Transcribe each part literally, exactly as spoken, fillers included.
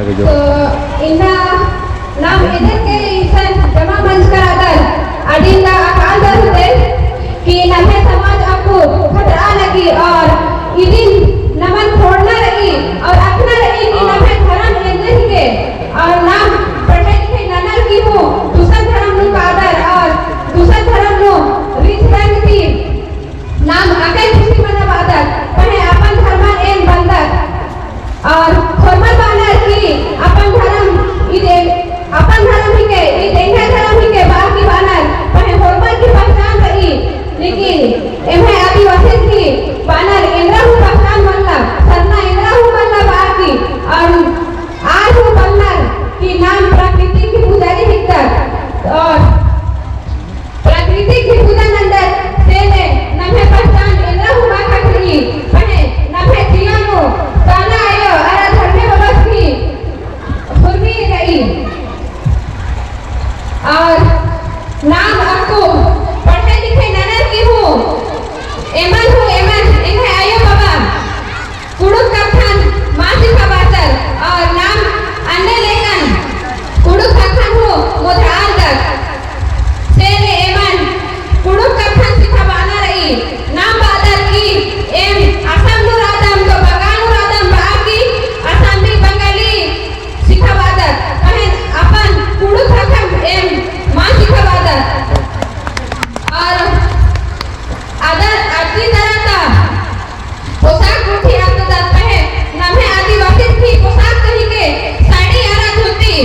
तो इन्ना नाम एन्देरगे इसन जमा मंजकर रअदर, अदिन गा अख़ालदर हुते कि नम्है समाज अक्कु खतरआ लगी और इदिन नमन ख़ोंड़ना रई और अख़ना रई कि हाँ। नम्है धरम एन्देर हिके और नाम पढ़े लिखे ननर की हूँ दूसर धरम नू कादर और दूसर धरम नू रीत रंग ती नाम अकय खुशी मनाबअदत, पहें अपन धर्मन एन बअदत। और होरमर बअनर कि अपन धर्म, ईद एन-, अपन धर्म हिके, ईद एंग्है धर्म हिके, बअर की बअनर, पहें होरमर की पहचान रई, लेकिन एम्है आदिवासी की बअनर एन्दरा हूँ पहचान मल्ला, सरना एन्दरा हूँ मल्ला बअर की, और आर हूँ बअनर कि नाम प्रकृति की पुजारी हिकदत, और प्राकृतिक ही पूजा नंदत, से ले नम्है पहचान एन्दरा हूँ मा ख़क्खरई, पहें नम्है जिया नू सरना आयो अरा धर्मे बबस की हुरमी रई। और नाम अक्कु पढ़े लिखे ननर की हूँ, एमन हूँ, एमन, एंग्है आयो बाबा कुँड़ुख़ कत्थन मा सिखाबअदर और नाम अन्ने लेकन कुँड़ुख़ कत्थन हूँ मोधरआलदत। से ले एमन कुँड़ुख़ कत्थन सिखाबअना रई। नाम बअदर कि एम असम नू रअदम तो बंगाल नू रअदम बअर की असमी बंगाली सिखाबअदत। पहें अपन कुँड़ुख़ कत्थन एम मा सिखाबअदत। और अदर अति तरह का पोशाक गुट्ठी अत्तदत, पहें नम्है आदिवासी की पोशाक कहिके साड़ी अरा धोती,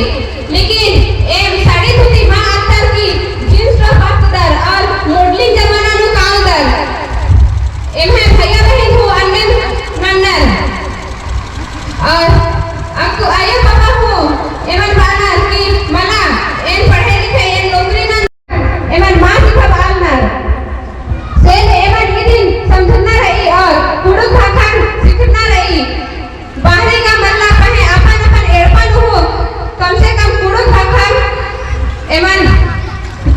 लेकिन एम साड़ी धोती मा अत्तर की jeans top अत्तदर और modeling जमाना नू कालदर। एम्है भैया बहिन हूँ अन्नेम नन्नर। और अक्कु आयो बाबा हूँ एमन बअनर कि मला एन पढ़े लिखे एन नौकरी नन एमन मा सिखाबअनर। से ले एमन इदिन समझना रई और कुँड़ुख़ भाखन सिखना रई। बाहरी गा मल्ला पहें अपन अपन एड़पा नू हूँ कम से कम कुँड़ुख़ भाखन एमन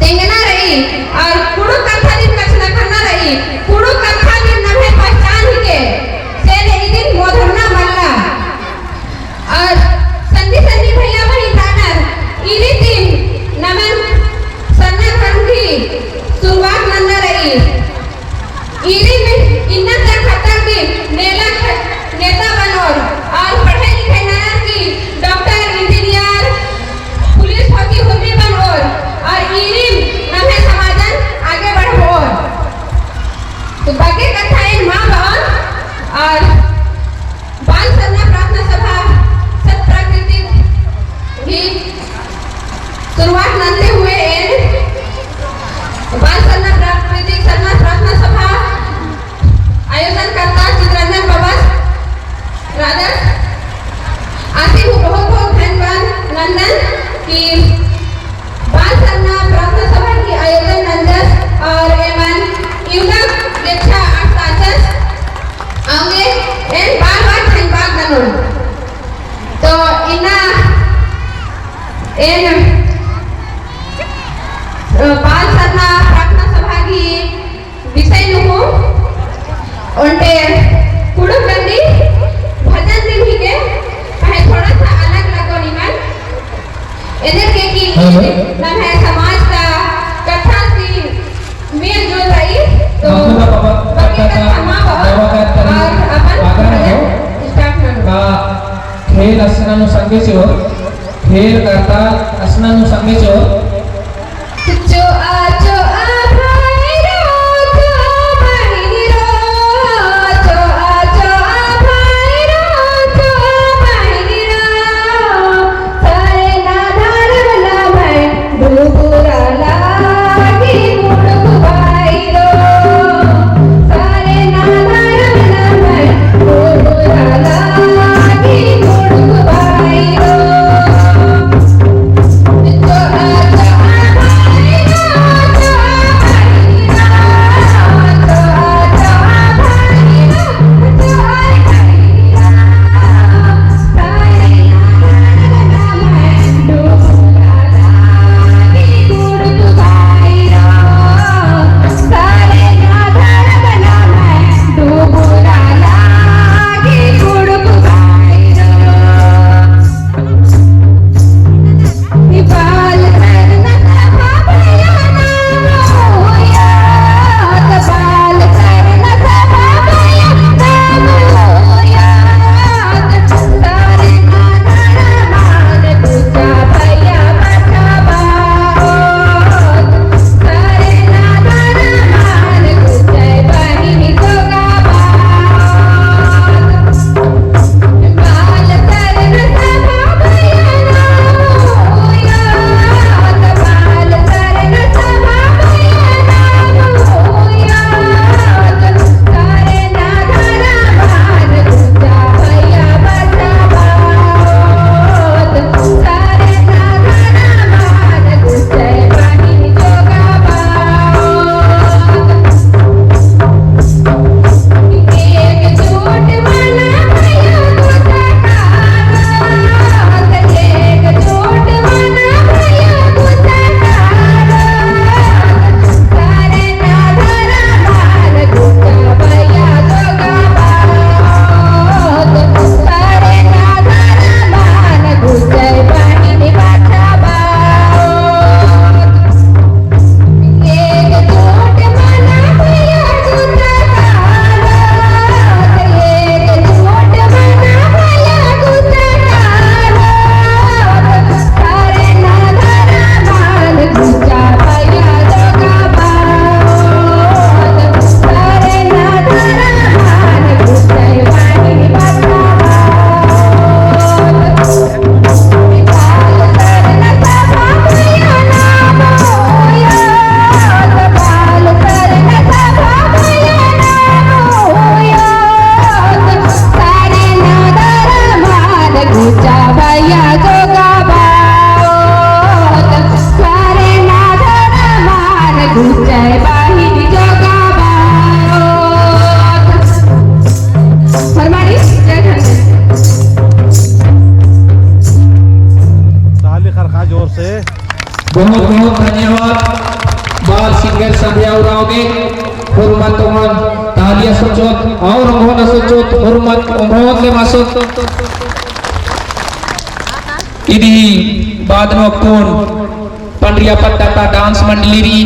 तेंगना रई और कुँड़ुख़ कत्था दिम कछनखरना रई। कुँड़ुख़ कत्था दिम नम्है पहचान हिके। से ले इदिन मोधरना मल्ला। और सन्नी सन्नी भैया बहिन रअनर, ईरी दिम नमन सरना धर्म की शुरुआत नन्ना रई। ईरी में इन्ना तक खतम की नेला ख-, नेता बनोर और पढ़े लिखे ननर की doctor, engineer, पुलिस होकी हुर्मी बनोर और ईरी नम्है समाजन आगे बढ़बोर। तो बग्गे कत्था एन मा बओन और बाल सरना प्रार्थना सभा सत प्राकृतिक भी शुरुआत नन्ते हुए एन बाल सरना प्राकृतिक सरना प्रार्थना सभा आयोजनकर्ता चित्रंजन बबस रअदस आसी हूँ बहुत बहुत धन्यवाद नन्दन कि बाल सरना प्रार्थना सभा की आयोजन नंजस और एमन इवंदा गेच्छा अख़ताचस। औंगे एन बार बार धन्यवाद ननोन। तो इन्ना एन, अ, बाल सरना प्रार्थना सभा की विषय नू हूँ ओन्टे कुँड़ुख़ डंडी भजन दिम हिके, पहें थोड़ा सा अलग लगो निमन। एन्देरगे कि हेलो। नम्है समाज ता कत्था ती मेल जोल रई, तो बाकी कत्था मा बओन और अपन भजन start ननोन। का खेल असना नू संगे चिओर, खेल करता असना नू संगे चिओर। सोचोत, और ओंगोन सोचोत, होरमत ओंगोन ले मासोत। इदी बाद नू अक्कुन पंडरिया पद्दा ता dance मंडली रई,